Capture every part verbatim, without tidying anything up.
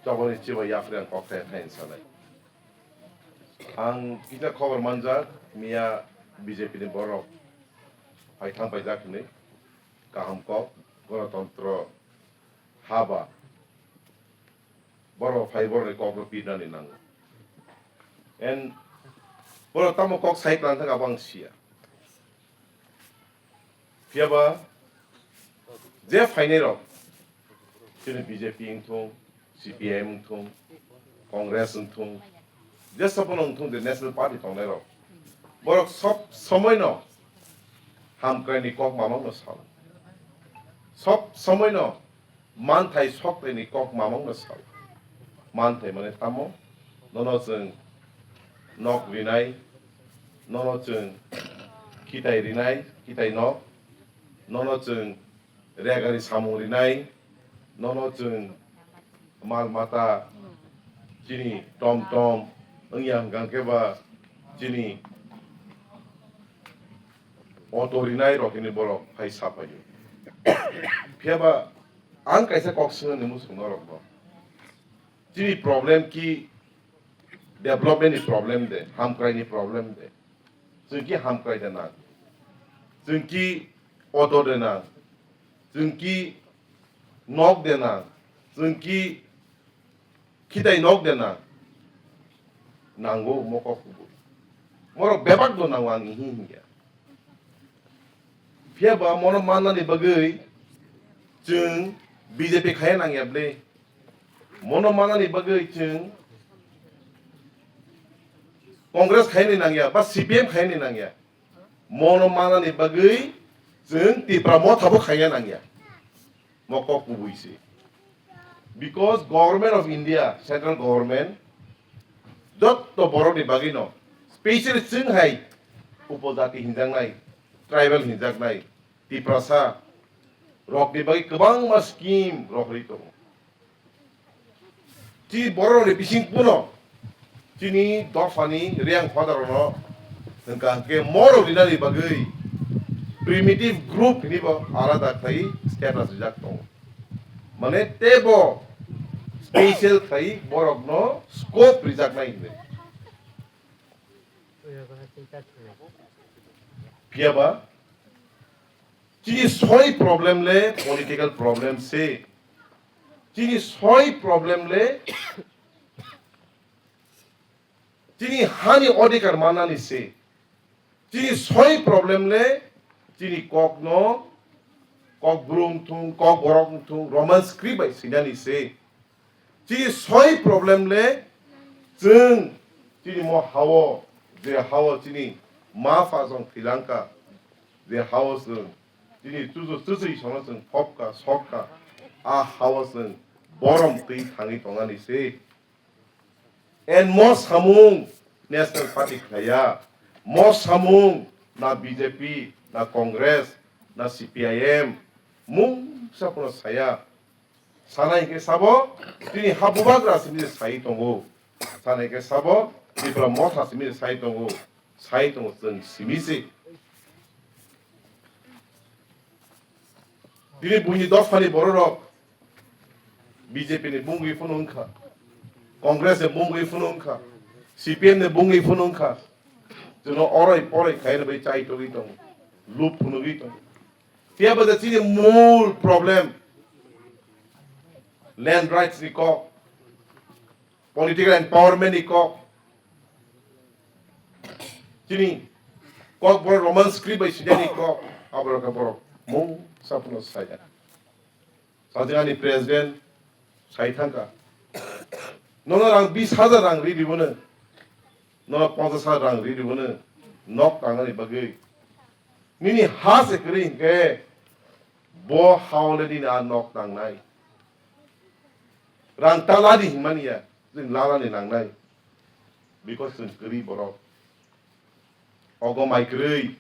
Toboni chiba yapri ang kok thai thai sanai. Ang kisa khobor manjak, miya B J P ni borok phai thang paijak hinwi, kaham kok, ganatantra haba, borok phai borok ni kok no pirnani nango. En borok tamo kok sai tlang thang abo ang siya. Phiyaba je phainai rok, chini B J P wngthung, C P I M wngthung, Congress wngthung, je sabono wngthung je National Party tongnai rok, borok sob somoi no hamkrai ni kok mamang no sao, sob somoi no manthai sokthai ni kok mamang no sao. Manthai mane tamo? Nono chwng nok rinai, nono chwng khitai rinai, khitai nok, nono chwng regani samung rinai, nono chwng mal mata chini tom tom wngya hwnkha khe ba chini auto rinai rok hini borok phai sapaio. Phiyaba ang kaisa kok swngani muchung norokno. Chini problem ki development ni problem de, hamkrai ni problem de? Chwng ki hamkrai de nang? Chwng ki auto de nang? Chwng ki nok de nang? Chwng ki khitai nok de nang? Nango mokok kubui. Morok bebak do nango ang ihi hingya. Phiya ba mono mannani bagwi chwng B J P khaiya nangya ble. Mono mannani bagwi chwng Congress khaini nangya ba C P M khaini nangya. Mono mannani bagwi chwng Tipra Motha bo khaiya nangya. Mo kok kubui se. Because Government of India, Central Government, jotto borokni bagwino, specially chwng hai upojati hinjaknai, tribal hinjaknai, Tiprasa rokni bagwi kwbangma scheme rok rwi tongo. Chini bororokni bising phano chini dophani riyang phadarokno hwnkha hwnkhe morok rinani bagwi primitive group hinwi bo alada khlai status rijak tongo. Mane teibo special khlai borokno scope rijaknai hinwi. Phiya ba chini soi problem le political problem se. Chini soi problem le chini hani odhikar manani se. Chini soi problem le chini kokno, kok brum thung, kok borok thung, Roman script bai sinani se. Chini soi problem le chwng chini mo hao, je hao chini ma pha jong thilangkha, je hao chwng chini chuchu chuchwi sono chwng phopkha, sokha, a hao chwng borom twi thangwi tongnani se. And mo samung National Party khlaiya, mo samung na B J P, na Congress, na C P I M, mungsa phano saya. Sanai hwnkhe sabo, chini ha bubagra simi sai tongo. Sanai hwnkhe sabo, Tipra Motha simi sai tongo. Sai tongo chwng simi se. Tini buini dophani bororok B J P ni bungwi phano wngkha, Congress ni bungwi phano wngkha, C P M ni bungwi phano wngkha. Chwngno oroi poroi khaina bai chai togwi tongo, lup phunugwi tongo. Phiya ba chini mul problem land rights ni kok, political empowerment ni kok, chini kok borok Roman script bai sijani kok, aborok borok mungsa phano saya. Sajani president sai thangka. Nono rang bis hajar rang ri dibono. Nono ponchas hajar rang ri dibono. Nok tangnani bagwi. Nini ha se kwrwi hinkhe bo hao le nini a nok tangnai. Rang ta ladi hinmani ya, chwng lalani nangnai. Because chwng kwrwi borok. Ogo mai kwrwi.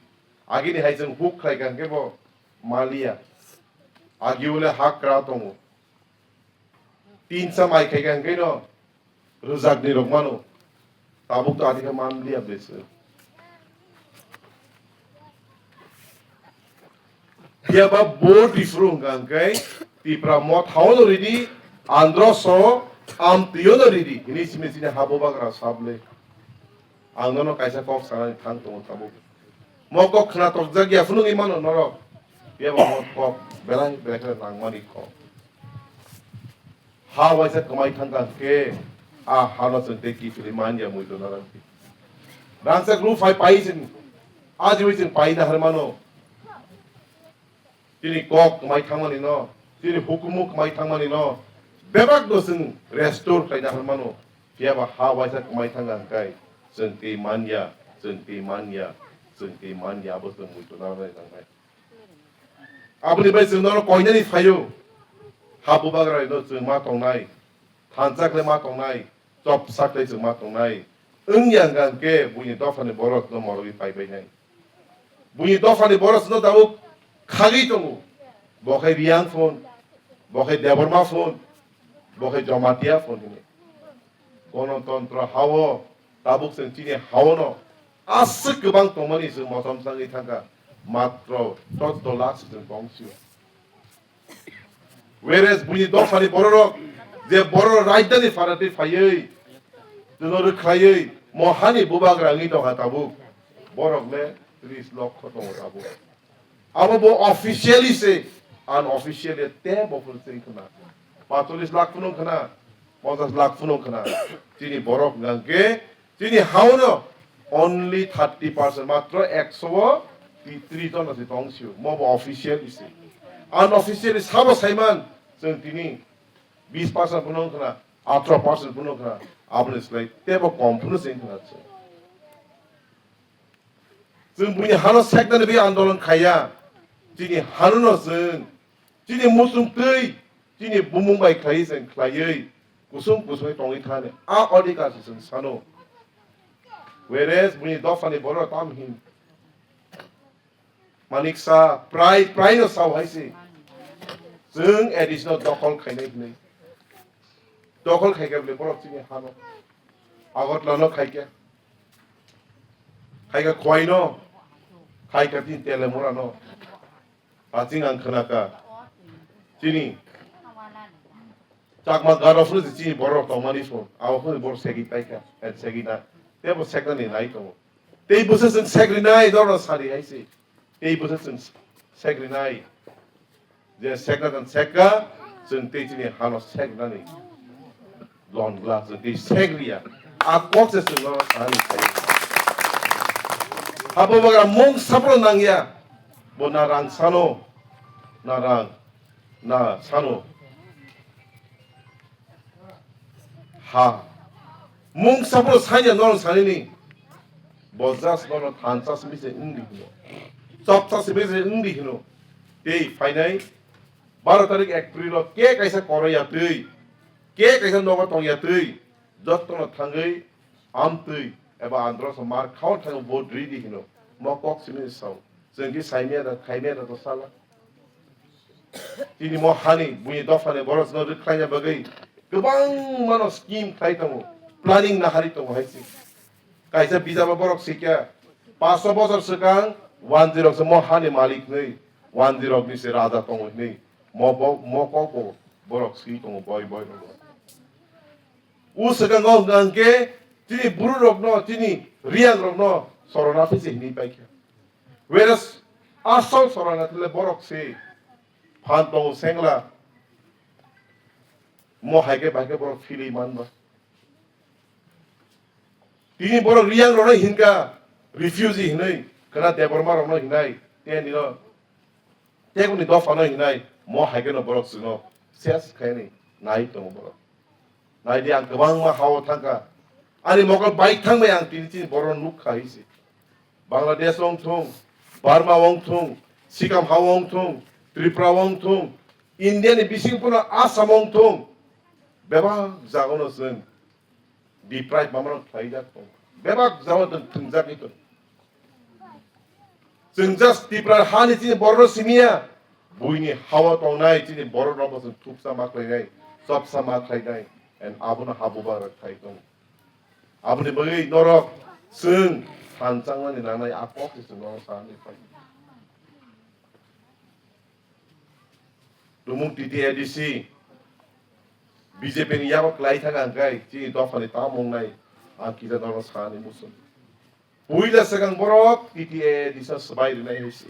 Agini hai chwng huk khlai kha hwnkhe bo maliya. Agi ule ha kra tongo. Tinsa mai khai kha hwnkhe no rwjakni rok mano. Tabuk to adikhe manliya bwlai se. Phiya ba bo Tripura hwnkha hwnkhe Tipra Motha o no ridi andro so Amtwio no ridi, hini simi chini ha bubagra sable. Ang nono kaisa kok sanani thang tongo tabuk. Mo kok khna tokjak ya phunugwi mano norok. Phiya ba mo kok belai belai khe nangmani kok. Ha waisa kwmai thangkha hwnkhe, a hano chwng tei kiphilwi man ya muitu narang. Rangchak rw phai pai chwng, ajiwi chwng pai na har mano. Chini kok kwmai thangmani no, chini hukumu kwmai thangmani no, bebak no chwng restore khlai na har mano. Phiya ba ha waisa kwmai thangkha hwnkhe, chwng tei man ya, chwng tei man ya, chwng tei man ya, abo chwng muitu narang nai nangnai. Aboni bai chwng norok koinani phaio, ha bubagra no chwng ma tongnai, thansa khlai ma tongnai, chopsa khlai chwng ma tongnai. Wng ya hwnkha hwnkhe buini dophani borok no morogwi pai bainai. Buini dophani borok no tabuk khagwi tongo. Bo khai Riyang phone, bo khai Debbarma phone, bo khai Jamatia phone hwnwi. Gonotontro hao tabuk chwng chini hao no aswk kwbang tongmani chwng motom changwi thangkha, matro choddo lakh se chwng kongsio. Whereas buini dophani bororok je bororok rajdhani pharatwi phaiwi chwngno rwkhlaiwi mohani bubagra wngwi tongkha tabuk, borok le tris lokho tongo tabuk. Abo bo officially se, unofficially tebo phuru se khna. Pacholis lakh phunu khna, ponchas lakh phunu khna. Chini borok hwnkhe, chini hao no only thirty percent, matro ekso o tris jon se tong sio. Mo bo officially se. Unofficially sabo saiman, chwng tini bis percent phunu khna, atro percent phunu khna. Aboni slai tebo kom phunu se khna se. Chwng buini hano seknani bagwi andolon khaiya. Chini hano no chwng, chini muchung twi, chini bumung bai khlaiwi chwng khlaiwi, kusung kusungwi tongwi thani. A odhikar se chwng sano. Whereas buini dophani borok tam hin. Manik sa, prai, prai no sao hai se. Chwng additional dokhol khainai hinwi. Dokhol khaikha bole borok chini hano. Agartala no khaikha. Khaikha Khowai no, khaikha tin Telemura no. Aching ang khnakha. Chini Chakma Garo phuru chini borok tongmani phuru. Abo phuru borok segwi paikha, and segwi na. Tebo seknani nai tongo. Tei bwswk chwng segwi nai, dorno sari hai se. Tei bwswk chwng segwi nai. Je sekna dan sekka, chwng tei chini hano seknani lon gla, chwng tei sek liya. A kok se chwngno ani sai. Habo bagra mung sapro nangya. Bo na rang sano, na rang, na sano. Ha. Mung sapro sanya norok sanini. Bo just norok thansa simi se wngdi hino. Chopsa simi se wngdi hino. Tei phainai baro tarik April o ke kaisa koroi ya twi, ke kaisa nogo tong ya twi, jotono thangwi amtwi eba andro so mar khao thangwi vote ridi hino. Mo kok simi sao. Chwng ki saimya da, khaimya da to sala. Tini mo hani, buini dophani borok no rwkhlaina bagwi kwbangma no scheme khlai tongo, planning nahari tongo hai se. Kaisa bijabo borok sikya, paanch bochor swkang wanjwi rok se mo hani malik nwi, wanjwi rok ni se raja tongo hinwi mo bo, mo kok bo borok swi tongo boi boi rogo. U swkango hwnkha hwnkhe chini buru rokno, chini riyang rokno sorona phisi hinwi paikha. Whereas asol sorona thile borok se phan tongo sengla. Mo hai khe bai khe borok philwi manba. Tini borok riyang rokno hinkha refugee hinwi, khna Debbarma rokno hinai, tei nino tei boni dophano hinai, mo hai kheno borok chwngno ses khaini nai tongo borok. Nai di, ang kwbangma hao thangkha. Ani mokol bai thangbai ang tini chini borokno nukha hai se. Bangladesh wng thung, Burma wng thung, Sikkim ha wng thung, Tripura wng thung, India ni bising phano Assam wng thung, bebak jagano chwng deprive mamano khlaijak tong, bebak jagano chwng thwngjagwi tong. Chwng just Tripura hani chini borokno simiya, buini hao tongnai chini borokno bo chwng thuksa ma khlainai, chopsa ma khlainai, and abono ha bubagra khai tong. Aboni bagwi norok chwng phan changnani nangnai a kok se chwng norok sanani phai. Tumung T T A D C, B J P ni yago kwlai thang ang kai chini dopha ni tamo wngnai ang kisa nono sani muchung. Puila swkang borok T T A disa swbai rwnai hai se.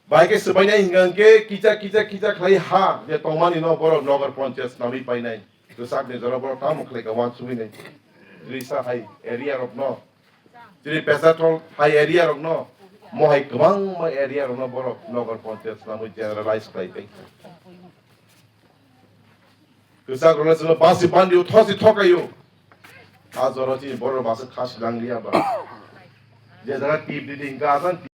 Bai khe swbainai hingkha hingkhe kisa kisa kisa khlai ha je tongmani no borok nogar panchayat swnamwi painai. Kwchak ni jora borok tamo khlai ka wansugwi nai. Risa hai area rok no. Chini Pesatol hai area rok no. Mo hai kwbangma area rok no borok nogar panchayat swnamwi generalize khlai pai. Kwchak rok no chwngno basi bandi o thosi thokai o. A jora chini borok basi khasi lang liya ba. Je jaga tip di di hingkha asan